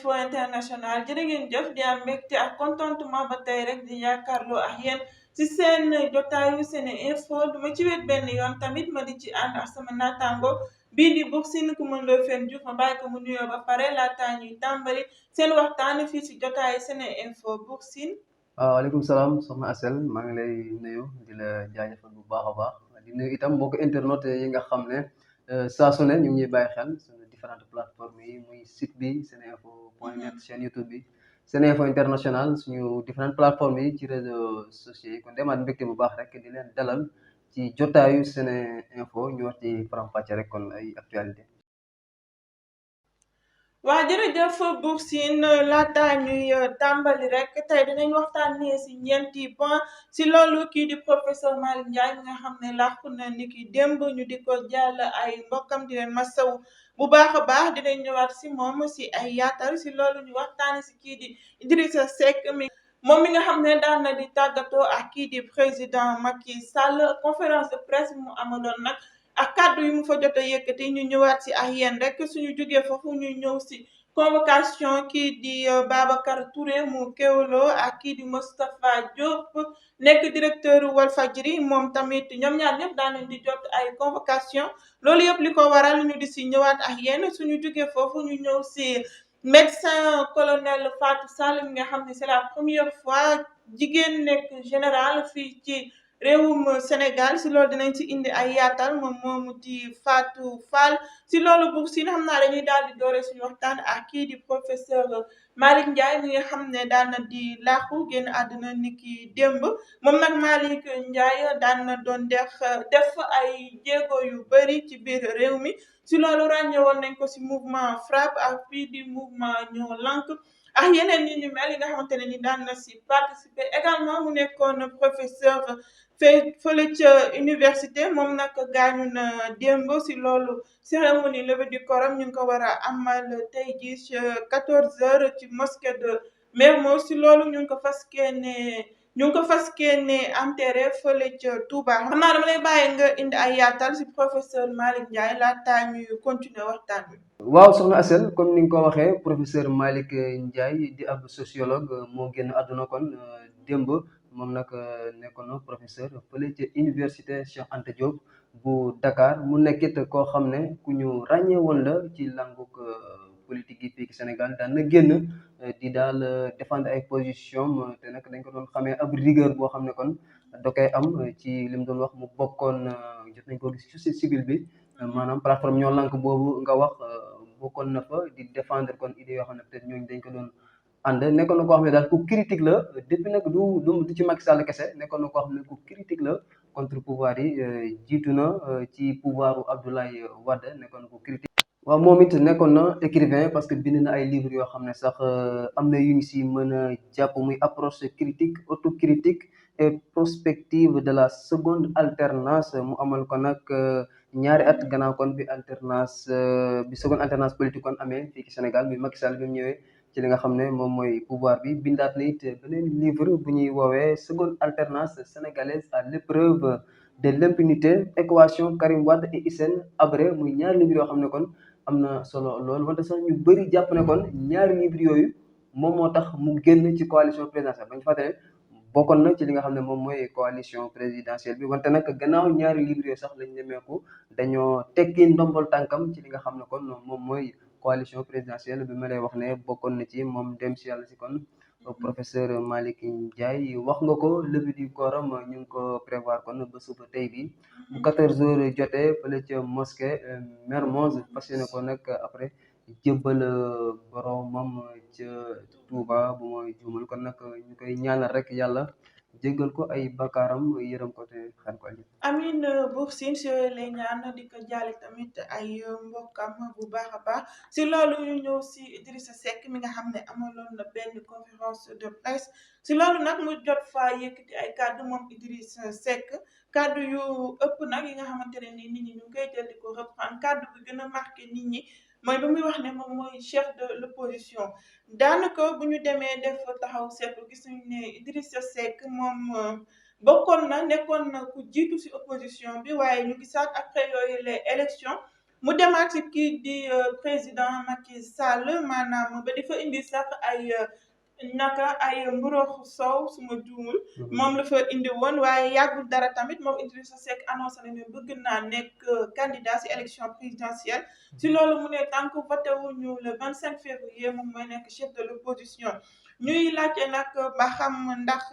info international jërë ngeen jëf di am mbégte ak contentement ba tey rek di yaakaarloo ak yéen ci seen jotaayu sene info duma ci wet benn yoon tamit ma di ci ànd ak sama naataango bii di Buur Sine ku mën loo fen Diouf ma bàyyi ko mu nuyoo ba pare laataa ñuy tàmbali seen waxtaan fii ci jotaayu sene info Buur Sine. waaw waaleykum salaam soxna Asel maa ngi lay nuyu di la jaajëfal bu baax a baax di nuyu itam mbokk internet yi nga xam ne saa su ne ñu ngi ñuy bàyyi xel suñu différentes plateformes yi muy site bi seneinfo.net chaîne YouTube bi Seneinfo International suñu différentes plateformes yi ci réseaux sociaux yi kon demaat mbégte bu baax rek di leen dalal ci jotaayu Seneinfo ñu wax ci faram-fàcce rek kon ay actualité waa jërëjëf Buur Sine laata ñuy tàmbali rek tey dinañ waxtaanee si ñeenti point si loolu kii di professeur Malick Ndiaye mi nga xam ne làqu na ni ki démb ñu di ko jàll ay mbokkam di leen masaw bu baax a baax dinañ ñëwaat si moom si ay yaatal si loolu ñu waxtaanee si kii di Idrissa Seck moom mi nga xam ne daan na di tàggatoo ak kii di président Macky Sall conférence de presse mu amaloon nag. ak kàddu yu mu fa jot a yëkkati ñu ñëwaat si ak yéen rek suñu jógee foofu ñu ñëw si convocation kii di Babacar Touré mu Kewoulo ak kii di Moustapha Diop nekk directeur Walfadjri moom tamit ñoom ñaar ñëpp daan nañ di jot ay convocation loolu yëpp li ko waral ñu di si ñëwaat ak yéen suñu jógee foofu ñu ñëw si médecin colonel Fatou Sall mi nga xam ne c'est la première fois jigéen nekk général fii ci réewum Sénégal si loolu dinañ ci indi ay yaatal moom moomu di Fatou Fall si loolu Buur Sine xam naa dañuy daal di doore suñu waxtaan ak kii di professeur Malick Ndiaye mi nga xam ne daan na di làqu génn àdduna niki démb moom nag Malick Ndiaye daan na doon def ay jéego yu bëri ci biir réew mi si loolu ràññewoon nañ ko si mouvement FRAPP ak fii di mouvement Ñoo Lank ak yeneen ñi ñu mel yi nga xamante ne ni daan na si participer également mu nekkoon professeur fële ca université moom nag gaañu na démb si loolu cérémonie levée du corps ñu ngi ko war a amal tey jii ci 14h ci mosquée de Mermoz si loolu ñu ngi ko fas yéene enterré fële ca Touba. xam naa dama lay bàyyi nga indi ay yaatal si professeur Malick Ndiaye laataa ñuy continuer waxtaan bi. waaw soxna Asel comme ni nga ko waxee professeur Malick Ndiaye di ab sociologue moo génn àdduna kon démb moom nag nekkoon na professeur fële ca université Cheikh Anta Diop bu Dakar mu nekkit koo xam ne ku ñu ràññee woon la ci langug politique yi fii ci Sénégal daan na génn di daal défendre ay position te nag dañ ko doon xamee ab rigueur boo xam ne kon da koy am ci li mu doon wax mu bokkoon jot nañ ko gis société civile bi maanaam plateforme Ñoo Lank boobu nga wax bokkoon na fa di défendre kon idée yoo xam ne peut-être ñooñu dañ ko doon ànd nekkoon na koo xam ne daal ku critique la depuis nag du ci Macky Sall kese nekkoon na koo xam ne ku critique la contre pouvoir yi jiitu na ci pouvoiru Abdoulaye Wade nekkoon na ku critique waaw moom it nekkoon na écrivain parce que bind na ay livres yoo xam ne sax am na yu ñu si mën a jàpp muy approche critique autocritique et prospective de la seconde alternance mu amal ko nag ñaari at gannaaw kon bi seconde alternance politique kon amee fii ci Sénégal bi Macky Sall bi mu ñëwee ci li nga xam ne moom mooy pouvoir bi bindaat na it beneen livre bu ñuy woowee seconde alternance sénégalaise à l'épreuve de l'impunité équation Karim Wade et Hissène Habré muy ñaari livre yoo xam ne kon am na solo loolu wante sax ñu bëri jàpp ne kon ñaari livre yooyu moom moo tax mu génn ci coalition présidentielle bañ fàttale bokkoon na ci li nga xam ne moom mooy coalition présidentielle bi wante nag gannaaw ñaari livre yooyu sax lañ nemeeku dañoo tekki ndombol tànkam ci li nga xam ne kon moom mooy coalition présidentielle bi ma lay wax ne bokkoon na ci moom dem si yàlla si kon professeur Malick Ndiaye wax nga ko levée du corps ñu ngi ko prévoir kon ba suba tey bi bu 14h jotee fële ca mosquée Mermoz fas yéene ko nag après jébbal boromam ca Touba bu mooy juumal kon nag ñu koy ñaanal rek yàlla jéggal ko ay bakkaaram yërëm ko te xan ko aji amin Buur Sine si lay ñaan di ko jaale tamit ay mbokkam bu baax a baax si loolu ñu ñëw si Idrissa Seck mi nga xam ne amaloon na benn conférence de presse si loolu nag mu jot fa yëkkati ay kàddu moom Idrissa Seck kàddu yu ëpp nag yi nga xamante ne ni nit ñi ñu ngi koy jël di ko reprendre kàddu bi gën a marqué nit ñi mooy ba muy wax ne moom mooy chef de l'opposition daanaka bu ñu demee def taxaw seetlu gis nañu ne Idrissa Seck moom nekkoon na ku jiitu ci opposition bi waaye ñu gisaat après yooyu les élections mu demaat ci kii di président Macky Sall maanaam ba di fa indi sax ay ay mburoxu sow su ma juumul moom la fa indi woon waaye yàggul dara tamit moom Idrissa Seck annoncé na ne bëgg naa nekk candidat ci élection présidentielle ci loolu mu ne tant que voté wuñu le 25 février moom mooy nekk chef de l'opposition ñuy laajte nag ba xam ndax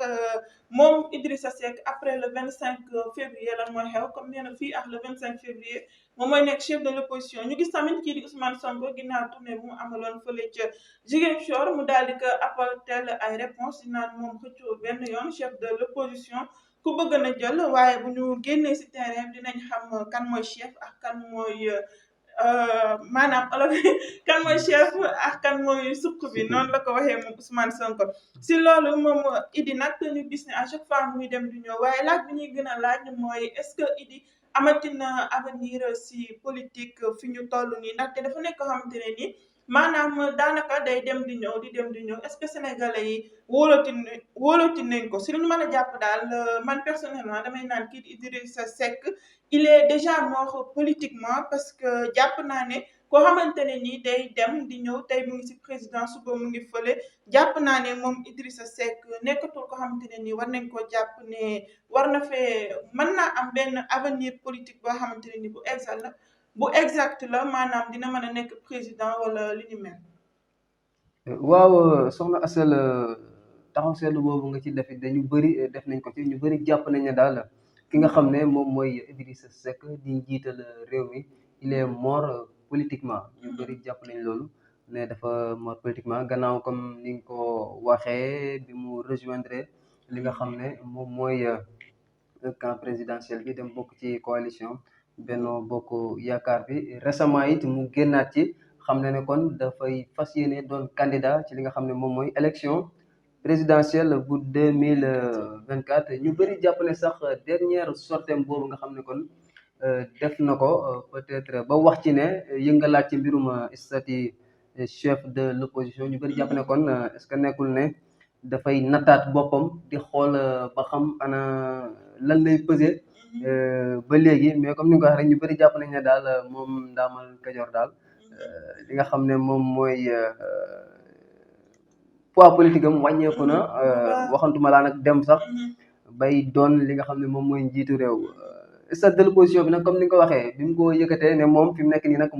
moom Idrissa Seck après le 25 février lan mooy xew comme nee na fii ak le 25 février moom mooy nekk chef de l'opposition ñu gis tamit kii di Ousmane Sonko ginnaaw tournée bu mu amaloon fële ca Ziguinchor mu daal di ko apporter ay réponse di naan moom xëccoo benn yoon chef de l'opposition ku bëgg na jël waaye bu ñu génnee ci terrain dinañ xam kan mooy chef ak kan mooy maanaam olof kan mooy chef ak kan mooy suq bi noonu la ko waxee moom Ousmane Sonko ci loolu moom Idi nag ñu gis ne à chaque fois muy dem di ñëw waaye laaj bi ñuy gën a laaj mooy est-ce que Idi amatina avenir ci politique fi ñu toll nii ndaxte dafa nekk xamante ne nii maanaam daanaka day dem di ñëw di dem di ñëw est-ce que sénégalais yi wóolati nañ ko si lu ñu mën a jàpp daal man personnellement damay naan kii di Idrissa Seck il est déjà mort politiquement parce que jàpp naa ne koo xamante ne nii day dem di ñëw tey mu ngi ci président suba mu ngi fële jàpp naa ne moom Idrissa Seck nekkatul ko xamante ne nii war nañ ko jàpp ne war na fee mën naa am benn avenir politique boo xamante ne nii bu exact la maanaam dina mën a nekk président wala li ni mel. waaw soxna Asel taxaw seetlu boobu nga ci def dañu bëri def nañ ko ci ñu bëri jàpp nañ ne daal ki nga xam ne moom mooy Idrissa Seck di njiital réew mi il est mort politiquement ñu bëri jàpp nañ loolu ne dafa mort politiquement gannaaw comme ni nga ko waxee bi mu rejoindre li nga xam ne moom mooy camp présidentiel bi dem bokk ci coalition Benno Bokk Yaakaar bi récemment it mu génnaat ci xam ne kon dafay fas yéene doon candidat ci li nga xam ne moom mooy élection présidentielle bu 2024 ñu bëri jàpp ne sax dernière sortem boobu nga xam ne kon def na ko peut-être ba wax ci ne yëngalaat ci mbirum statut chef de l'opposition ñu bëri jàpp ne kon est-ce que nekkul ne dafay nattaat boppam di xool ba xam ana lan lay peser ba léegi mais comme ni nga ko waxee rek ñu bëri jàpp nañ ne daal moom Ndaamal Kajoor daal li nga xam ne moom mooy poids politique am wàññeeku na waxantuma laa nag dem sax bay doon li nga xam ne moom mooy njiitu réew stade de l'opposition bi nag comme ni nga ko waxee bi mu ko yëkkatee ne moom fi mu nekk nii nag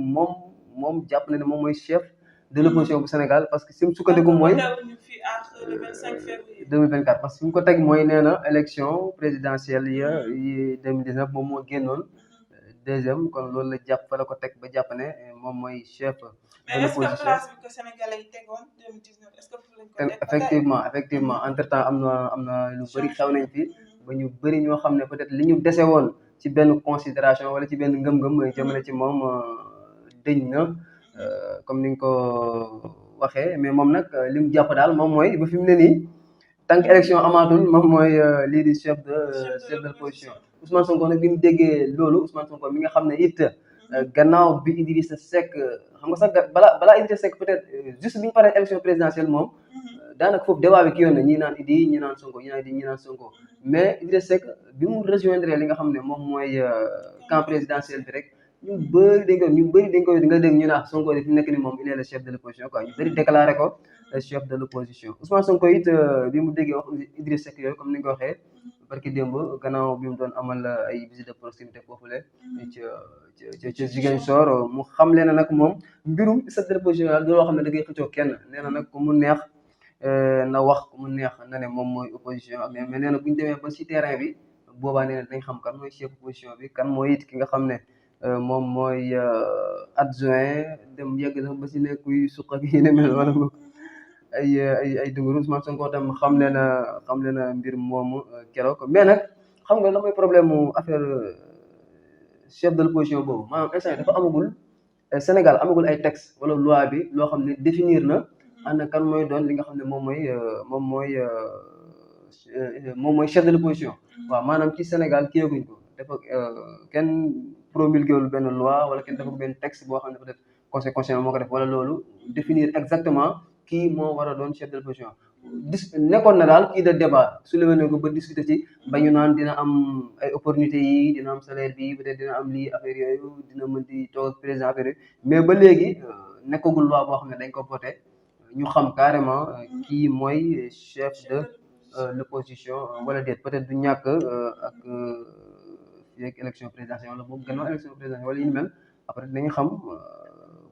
moom jàpp na ne moom mooy chef de l'opposition bu Sénégal parce que si mu sukkandiku mooy 2024 parce que fi mu ko teg mooy nee na élection présidentielle yi 2019 moom moo génnoon deuxième kon loolu la jàpp fa la ko teg ba jàpp ne moom mooy chef de l'opposition. Mais est-ce que place bi ko Sénégalais yi tegoon 2019 est-ce que foofu lañ ko teg effectivement entre temps am na lu bëri xew nañ fi ba ñu bëri ñoo xam ne peut-être li ñu dese woon ci benn considération wala ci benn ngëm-ngëm jëmale ci moom dëñ na comme ni nga ko waxee mais moom nag li mu jàpp daal moom mooy ba fi mu ne nii tant que élection amaatul moom mooy lii di chef de l'opposition. Ousmane Sonko nag bi mu déggee loolu Ousmane Sonko mi nga xam ne it gannaaw bi Idrissa Seck xam nga sax balaa Idrissa Seck peut-être juste bi ñu paree élection présidentielle moom daanaka foofu débat bi ki yoon na ñi naan Idi ñi naan Sonko ñi naan Idi ñi naan Sonko mais Idrissa Seck bi mu rejoindre li nga xam ne moom mooy camp présidentiel bi rek ñu bëri dañ ko nga dégg ñu naan Sonko de fi mu nekk ni moom il est le chef de l'opposition quoi ñu bëri déclaré ko chef de l'opposition Ousmane Sonko it bi mu déggee wax Idrissa Seck yooyu comme ni nga ko waxee barki démb gannaaw bi mu doon amal ay visite de proximité foofule ca Ziguinchor mu xam leen nag moom mbirum chef de l'opposition loo xam ne da ngay xëccoo kenn nee na nag ku mu neex na wax ku mu neex na ne moom mooy opposition mais nee na bu ñu demee ba ci terrain bi boobaa nee na dañ xam kan mooy chef opposition bi kan mooy it ki nga xam ne moom mooy adjoint dem yegg sax ba ci nekk kuy suq ak yi ne mel wala ay dunguru Ousmane Sonko tam xam leen na mbir moomu keroog mais nag xam nga la mooy problème mu affaire chef de l'opposition boobu maanaam instant dafa amagul Sénégal amagul ay texte wala loi bi loo xam ne définir na ana kan mooy doon li nga xam ne moom mooy chef de l'opposition waaw maanaam ci Sénégal kiyaguñ ko dafa kenn promulgué wul benn loi wala kenn dafa benn texte boo xam ne peut-être conseil constitutionnel moo ko def wala loolu définir exactement kii moo war a doon chef de l'opposition nekkoon na daal kii de débat soulevé na ko ba discuter ci ba ñu naan dina am ay opportunités yi dina am salaire bi peut-être dina am lii affaire yooyu dina mën di toog ak président affaire yooyu mais ba léegi nekkagul loi boo xam ne dañ ko voté ñu xam carrément kii mooy chef de l'opposition wala déet peut-être du ñàkk ak fii ak élection présidentielle wala boobu gannaaw élection présidentielle wala yu ni mel après dañu xam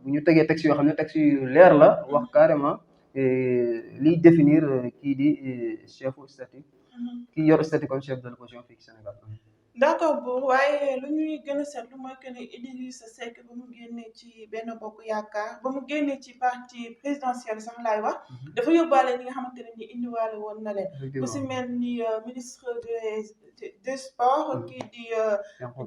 bu ñu tegee texte yoo xam ne texte yu leer la wax carrément liy définir kii di chef statut kii yor statut comme chef de l'opposition fii ci Sénégal. d'accord bu waaye lu ñuy gën a seetlu mooy que ne Idrissa Seck ba mu génnee ci Benno Bokk Yaakaar ba mu génnee ci parti présidentiel sax laay wax dafa yóbbaale ñi nga xamante ne ni indiwaale woon na leen ku si mel ni ministre des sports kii di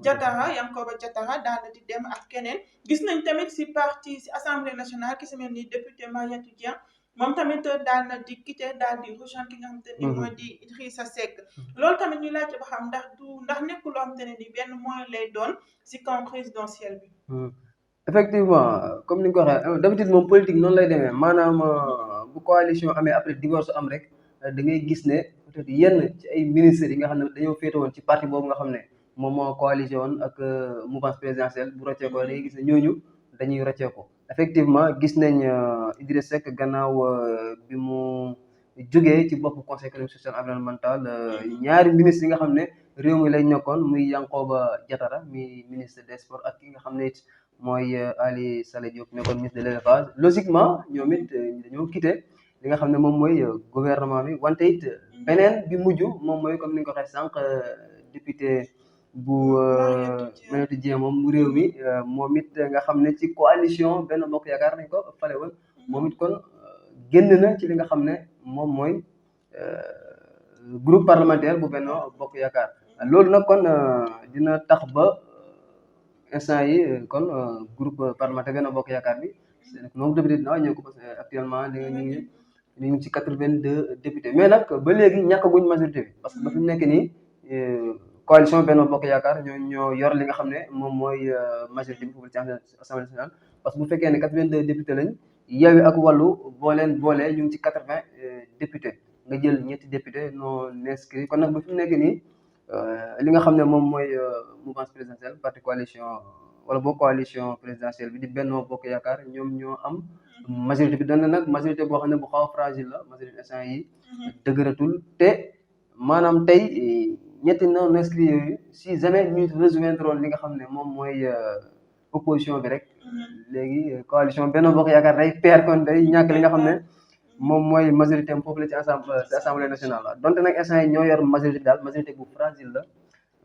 Diatara Yankoba Diatara daana di dem ak keneen gis nañ tamit si parti si assemblée nationale ki si mel ni député Mariétou Dieng moom tamit daal na di quitté daal di rejoindre ki nga xamante ni mooy di Idrissa Seck loolu tamit ñu laajte ba xam ndax nekkul loo xamante ne ni benn moyen lay doon si camp présidentiel bi. effectivement comme ni nga ko waxee d'habitude moom politique noonu lay demee maanaam bu coalition amee après divorce am rek da ngay gis ne peut-être yenn ci ay ministres yi nga xam ne dañoo féete woon ci parti boobu nga xam ne moom moo coalisé woon ak mouvance présidentielle bu rocceekoo da ngay gis ne ñooñu dañuy rocceeko effectivement gis nañ Idriss Seck gannaaw bi mu jógee ci bopp conseil économique social environnemental ñaari ministres yi nga xam ne réew mi lañ nekkoon muy Yankoba Diatara mi ministre des sports ak ki nga xam ne it mooy Ali Saleh Diop nekkoon ministre de l'élevage logiquement ñoom it dañoo quitté li nga xam ne moom mooy gouvernement bi wante it beneen bi mujj moom mooy comme ni nga ko waxee sànq député bu Mariétou Dieng moom mu réew mi moom it nga xam ne ci coalition Benno Bokk Yaakaar nañ ko fale woon moom it kon génn na ci li nga xam ne moom mooy groupe parlementaire bu Benno Bokk Yaakaar loolu nag kon dina tax ba instant yi kon groupe parlementaire Benno Bokk Yaakaar bi moom député dina ñëw ko parce que actuellement ñu ngi ci 82 députés mais nag ba léegi ñàkkaguñ majorité bi parce que ba fi mu nekk nii coalition Benno Bokk Yaakaar ñoo yor li nga xam ne moom mooy majorité bi foofu ci assemblée nationale parce que bu fekkee ne 82 députés lañ Yewwi ak Wallu boolee ñu ngi ci 80 députés nga jël ñetti députés non inscrits kon nag ba fi mu nekk nii li nga xam ne moom mooy mouvance présidentielle parti coalition wala boo coalition présidentielle bi di Benno Bokk Yaakaar ñoom ñoo am majorité bi doon na nag majorité boo xam ne bu xaw a fragile la majorité instant yi dëgëratul te maanaam tey ñetti non inscrits yooyu si jamais ñu rejoindre woon li nga xam ne moom mooy opposition bi rek léegi coalition Benno Bokk Yaakaar day perdre kon day ñàkk li nga xam ne moom mooy majorité am foofu la ci assemblée nationale la donte nag instant yi ñoo yor majorité bi daal majorité bu fragile la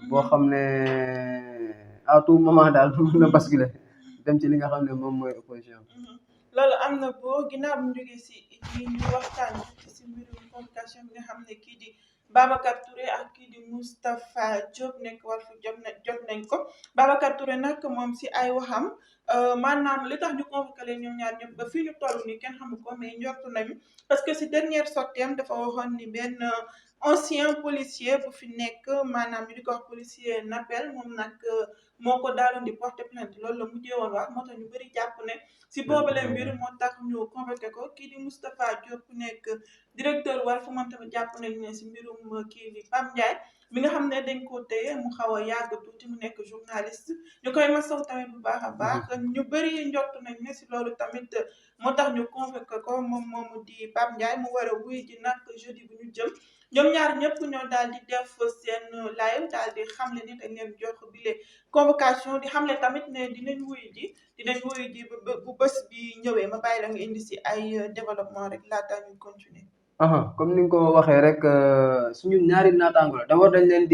boo xam ne à tout moment daal mën na basculer dem ci li nga xam ne moom mooy opposition bi. loolu am na boo ginnaaw bu ñu jógee si ñu waxtaan si mbirum convocation bi nga xam ne kii di Babacar Touré ak kii di Moustapha Diop nekk Walf jot nañ ko Babacar Touré nag moom si ay waxam maanaam li tax ñu convoqué leen ñoom ñaar ñëpp ba fii ñu toll nii kenn xamu ko mais njortu nañu parce que si dernière sortie dafa waxoon ni benn ancien policier bu fi nekk maanaam ñu di ko wax policier Napel moom nag moo ko daaloon di porter plainte loolu la mujjee woon wax moo tax ñu bëri jàpp ne si boobale mbir moo tax ñu convoqué ko kii di Moustapha Diop ku nekk directeur Walf moom tamit jàpp nañu ne si mbirum kii di Pape Ndiaye mi nga xam ne dañ ko téye mu xaw a yàgg tuuti mu nekk journaliste ñu koy masaw tamit bu baax a baax ñu bëri njott nañ ne si loolu tamit moo tax ñu convoqué ko moom moomu di Pape Ndiaye mu war a wuy ji nag jeudi bu ñu jëm ñoom ñaar ñëpp ñoo daal di def seen live daal di xamle ne dañ leen jox bile convocation di xamle tamit ne dinañ wuyu ji bu bés bi ñëwee ma bàyyi la nga indi si ay développement rek laata ñu continuer. comme ni nga ko waxee rek suñu ñaari naataango la d'abord dañ leen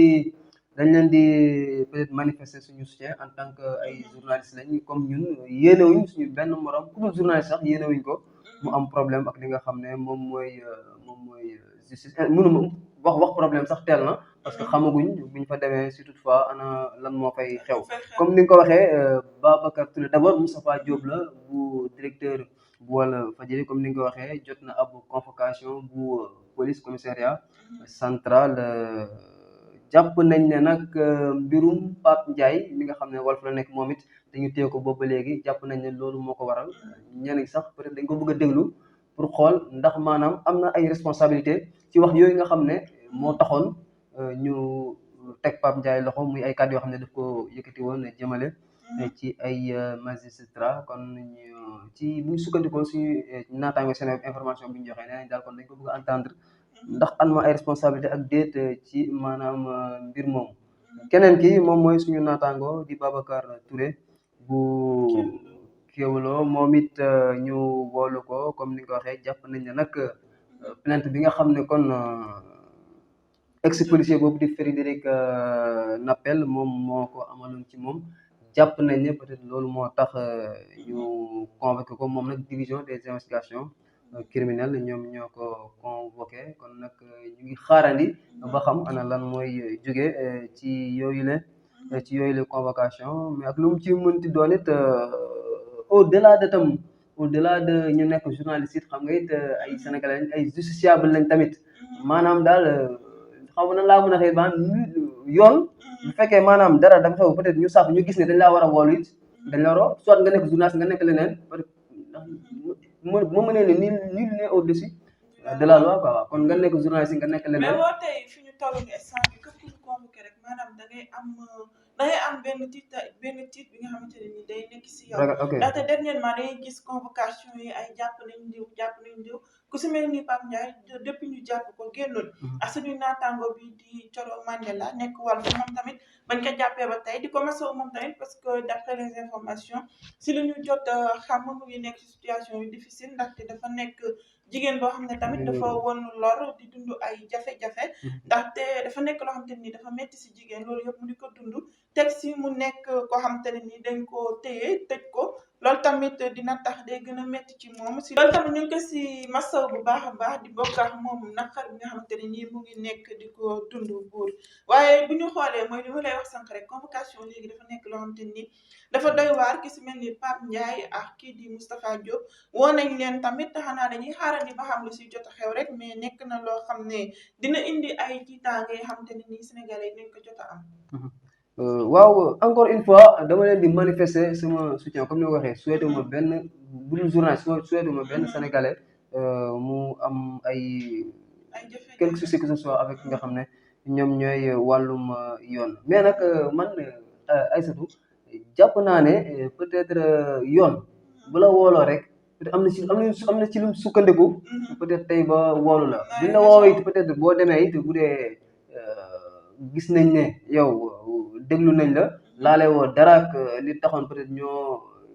di peut-être manifester suñu soutien en tant que ay journalistes lañ comme ñun yéenewuñ suñu benn morom ku dul journaliste sax yéenewuñ ko mu am problème ak li nga xam ne moom mooy justice mënuma wax problème sax teel na parce que xamaguñ buñ fa demee si toutefois ana lan moo fay xew comme ni nga ko waxee Babacar Touré d'abord Moustapha Diop la bu directeur bu Walfadjri comme ni nga ko waxee jot na ab convocation bu police commissariat central jàpp nañ ne nag mbirum Pape Ndiaye mi nga xam ne Walf la nekk moom it dañu téye ko boobu ba léegi jàpp nañ ne loolu moo ko waral ñeneen sax peut-être dañ ko bëgg a déglu pour xool ndax maanaam am na ay responsabilité ci wax yooyu nga xam ne moo taxoon ñu teg Pape Ndiaye loxo muy ay kàddu yoo xam ne daf ko yëkkati woon jëmale ci ay magistrat kon ci bu ñu sukkandikoo suñu naataango seen information bi ñu joxee nee nañ daal kon dañ ko bëgg a entendre ndax am na ay responsabilité ak déet ci maanaam mbir moom keneen ki moom mooy suñu naataango di Babacar Touré bu Kewoulo moom it ñu woolu ko comme ni nga ko waxee jàpp nañ ne nag plainte bi nga xam ne kon ex policier boobu di Frédéric Napel moom moo ko amaloon ci moom jàpp nañ ne peut-être loolu moo tax ñu convoqué ko moom nag division des investigations criminelles ñoom ñoo ko convoqué kon nag ñu ngi xaarandi ba xam ana lan mooy jóge ci yooyu la convocation mais ak lu mu ci mënti doon it au delà de ñu nekk journaliste it xam nga it ay sénégalais ay justiciable lañ tamit maanaam daal xaw ma nan laa mën a xëy yoon bu fekkee maanaam dara dafa xew peut-être ñu sax ñu gis ne dañ laa war a woolu it dañ la war a soit nga nekk journaliste nga nekk leneen moo mënee ne nul n'est au-dessus de la loi quoi kon nga nekk journaliste nga nekk leneen. mais boo tey fi ñu toll nii instant bi képp ku ñu convoqué rek maanaam da ngay am benn tiit bi nga xamante ne nii day nekk si yow. ndaxte dernièrement dañuy gis convocation yi ay jàpp nañ diw ku si mel ni Pape Ndiaye depuis ñu jàpp ko génnul ak suñu naataango bi di Coro Mandela nekk wàllu moom tamit bañ ko jàppee ba tey di ko masawu moom tamit parce que d'après les informations si lu ñu jot xam mu ngi nekk situation yu difficile ndaxte dafa nekk jigéen boo xam ne tamit dafa won lor di dund ay jafe-jafe ndaxte dafa nekk loo xamante ni dafa metti si jigéen loolu yëpp mu di ko dund teg si mu nekk koo xamante ne ni dañ ko téye tëj ko loolu tamit dina tax day gën a metti ci moom si loolu tamit ñu ngi ko si masaw bu baax a baax di bokk ak moom naqar bi nga xamante ne nii mu ngi nekk di ko dund buur waaye bu ñu xoolee mooy li ma lay wax sànq rek convocation léegi dafa nekk loo xamante ni dafa doy waar ki si mel ni Pape Ndiaye ak kii di Moustapha Diop woo nañ leen tamit xanaa dañuy xaarandi ba xam lu si jot a xew rek mais nekk na loo xam ne dina indi ay tiitaange yoo xamante ne nii Sénégalais yi dinañ ko jot a am. waaw encore une fois dama leen di manifester sama soutien comme ni ma ko waxee souhaité ma benn bu dul journaliste souhaité ma benn sénégalais mu am ay quelque souci que ce soit avec nga xam ne ñoom ñooy wàllum yoon mais nag man Aïssatou jàpp naa ne peut-être yoon bu la wooloo rek peut-être am na ci lu sukkandiku peut-être tey ba woolu la buñ la woowee it peut-être boo demee it bu dee gis nañ ne yow déglu nañ la laale woo dara ak li taxoon peut-être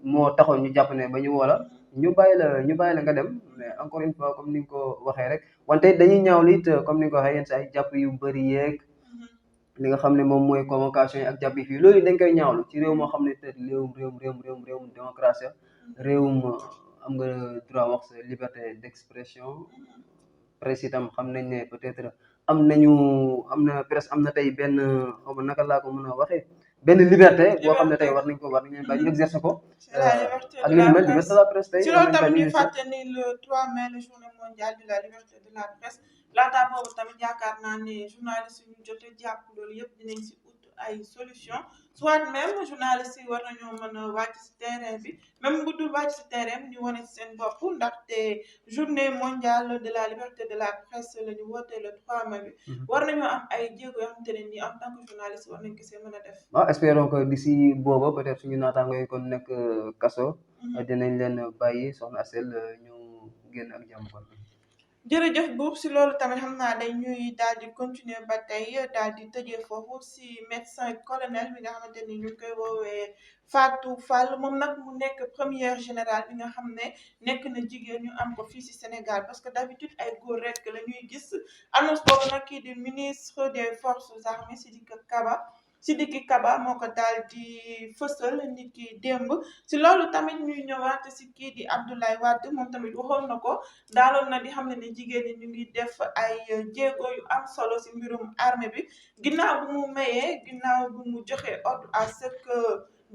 moo taxoon ñu jàpp ne ba ñu woola ñu bàyyi la nga dem mais encore une fois comme ni nga ko waxee rek wante dañuy ñaawlu it comme ni nga ko waxee yenn saa ay jàpp yu bëri yeeg li nga xam ne moom mooy convocation yi ak jàpp yi fii loolu dañ koy ñaawlu ci réew moo xam ne peut-être réewum démocratie réewum am nga droit wax sa liberté d'expression presse itam xam nañ ne peut-être am na presse am na tey benn xaw ma naka laa ko mën a waxee benn liberté boo xam ne tey war nañ bàyyi ñu exercer ko ak li ñu mel liberté de la presse tey si loolu tamit ñu fàtte ni le 3 mai la journée mondiale de la liberté de la presse laataa boobu tamit yaakaar naa ne journaliste yi ñu jot a jàpp loolu yëpp dinañ si ut ay solution soit même journaliste yi war nañoo mën a wàcc si terrain bi même bu dul wàcc si terrain bi ñu wane si seen bopp ndaxte journée mondiale de la liberté de la presse la ñu woote le 3 mai bi war nañoo am ay jéego yoo xamante ne nii en tant que journaliste war nañ ko see mën a def. waaw espérons que d'ici booba peut-être suñu naataango yi kon nekk kaso dinañ leen bàyyi soxna Asel ñu génn ak jàmm kon. jërëjëf buur si loolu tamit xam naa day ñuy daal di continuer ba tey daal di tëjee foofu si médecin colonel bi nga xamante ni ñu koy woowee Fatou Fall moom nag mu nekk première générale bi nga xam ne nekk na jigéen ñu am ko fii si Sénégal parce que d'habitude ay góor rek la ñuy gis annonce boobu nag kii di ministre des forces armées Sidiki Kaba moo ko daal di fësal nit ki démb si loolu tamit ñuy ñëwaat si kii di Abdoulaye Wade moom tamit waxoon na ko daaloon na di xam ne jigéen ñi ñu ngi def ay jéego yu am solo si mbirum armée bi ginnaaw bu mu joxe ordre à ce que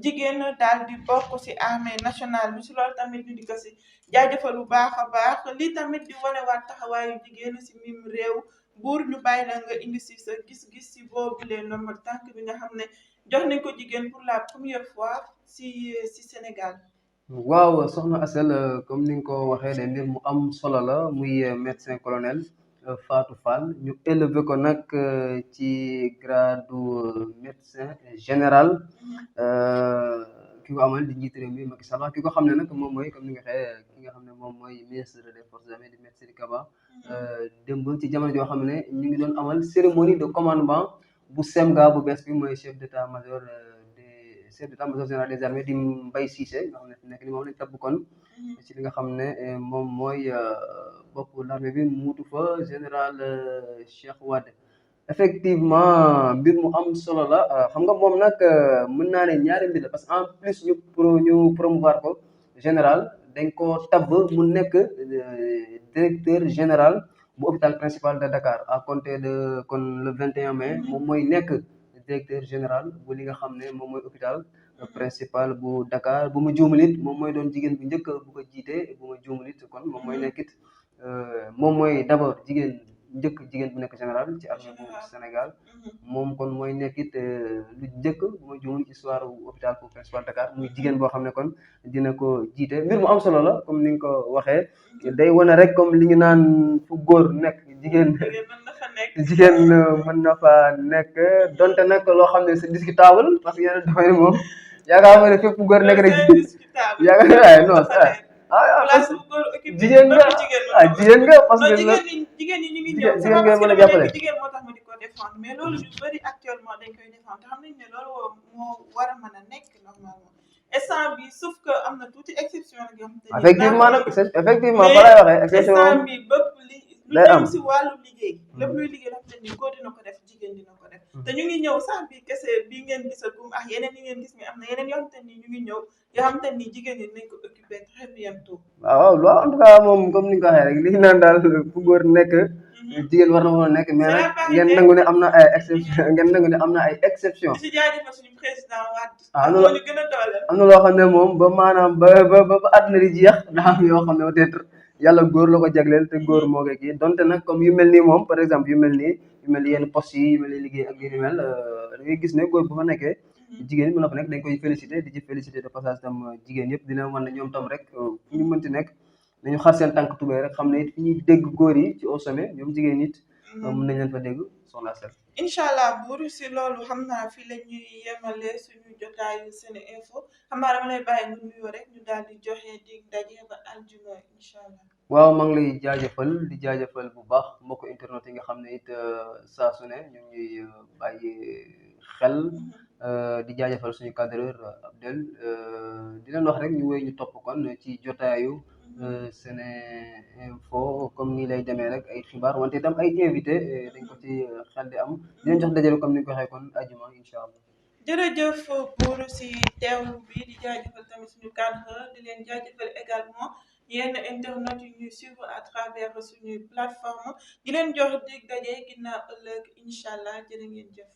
jigéen daal di bokk si armée nationale bi si loolu tamit ñu di ko si jaajëfal bu baax a baax lii tamit di wanewaat taxawaayu jigéen si mim réew buur ñu bàyyi la nga indi si sa gis-gis si boobu leen normal tànk bi nga xam ne jox nañ ko jigéen pour la première fois si Sénégal. waaw soxna Asel comme ni nga ko waxee de mbir mu am solo la muy médecin colonel Fatou Fall ñu élevé ko nag ci grade médecin général ki ko amal di njiit réew mi Macky Sall ki ko xam ne nag moom mooy comme ni nga waxee ki nga xam ne moom mooy ministre des forces armées di Maître Sidiki Kaba démb ci jamono joo xam ne ñu ngi doon amal cérémonie de commandement bu SEMGA bu bees bi mooy chef d'état-major chef d'état-major général des armées di Mbaye Cissé nga xam ne fi nekk ni moom lañ tabb kon ci li nga xam ne moom mooy bopp l'armée bi muutu fa général Cheikh Wade effectivement mbir mu am solo la xam nga moom nag mën naa ne ñaari mbir la parce que en plus ñu promouvoir ko général dañ ko tabb mu nekk directeur général bu hôpital principal de Dakar à compter de kon le 21 mai moom mooy nekk directeur général bu li nga xam ne moom mooy hôpital principal bu Dakar bu ma juumalit moom mooy doon jigéen bu njëkk bu ko jiitee bu ma juumalit kon moom mooy nekkit moom mooy d'abord jigéen bu nekk général ci armée bu Sénégal moom kon mooy nekkit lu njëkk bu ma juumul ci histoire hôpital bu principal Dakar muy jigéen boo xam ne kon dina ko jiite mbir mu am solo la comme ni nga ko waxee day wane rek comme li ñu naan fu góor nekk jigéen mën na fa nekk donte nag loo xam ne c'est discutable parce que yeneen domaine moom yaakaar nga ne fépp fu góor nekk rek yaakaar waaye non jigéen nga jigéen nga parce que jigéen ñi ñu ngi ñëw jigéen nga mën a jàppale jigéen moo tax ma di ko défendre mais loolu ñu bëri actuellement dañ koy défendre te xam nañ ne loolu moo war a mën a nekk normalement instant bi sauf que am na tuuti exception nag yoo xam te effectivement nag effectivement fa lay waxee exception instant bi bëpp li lu jëm si wàllu liggéey lépp luy liggéey dafa ni góor dina ko def jigéen dina ko def te ñu ngi ñëw sax bi kese bi ngeen gisagum ak yeneen yi ngeen gis mais am na yeneen yoo xam te ni ñu ngi ñëw yoo xam te ni jigéen ñi nañ ko occupé très bientôt waaw loolu en tout cas moom comme ni nga ko waxee rek li ñu naan daal fu góor nekk jigéen war na mën a nekk mais nag ngeen nangu ne am na ay exception ngeen nangu ne am na ay exception si jaajëfal suñu président Wade loolu ñu gën a dooleel am na loo xam ne moom ba maanaam ba àdduna di jeex daa am yoo xam ne peut-être yàlla góor la ko jagleel te góor moo koy kii donte nag comme yu mel nii moom par exemple yu mel nii yenn postes yi yu mel ni liggéey ak yu ni mel da ngay gis ne góor bu fa nekkee jigéen ñi mën na fa nekk dañ koy félicité di ci félicité de passage tam jigéen yëpp dina wan ne ñoom tam rek fu ñu mënti nekk nañu xar seen tànk tubéy rek xam ne it fi ñuy dégg góor yi ci au sommet ñoom jigéen it mën nañ leen fa dégg soxna Sel incha allah buur si loolu xam naa fi la ñuy yemale suñu jotaayu Sene Info xam naa dama lay bàyyi nga nuyoo rek ñu daal di joxe dig daje ba aljuma incha allah. waaw maa ngi lay jaajëfal bu baax mbokk internet yi nga xam ne it saa su ne ñu ngi ñuy bàyyi xel di jaajëfal suñu cadreur Abdel di leen wax rek ñu wéy ñu topp kon ci jotaayu Sene Info comme nii lay demee rek ay xibaar wante itam ay invité dañ ko ci xel di am di leen jox dajale comme ni ñu ko waxee kon ajuma incha allah. jërëjëf buur si teewlu bi di jaajëfal tamit suñu cadreur di leen jaajëfal également yenn internet yu ñuy suivre à travers suñuy plateforme di leen jox dig daje ginnaaw ëllëg incha allah jërë ngeen jëf.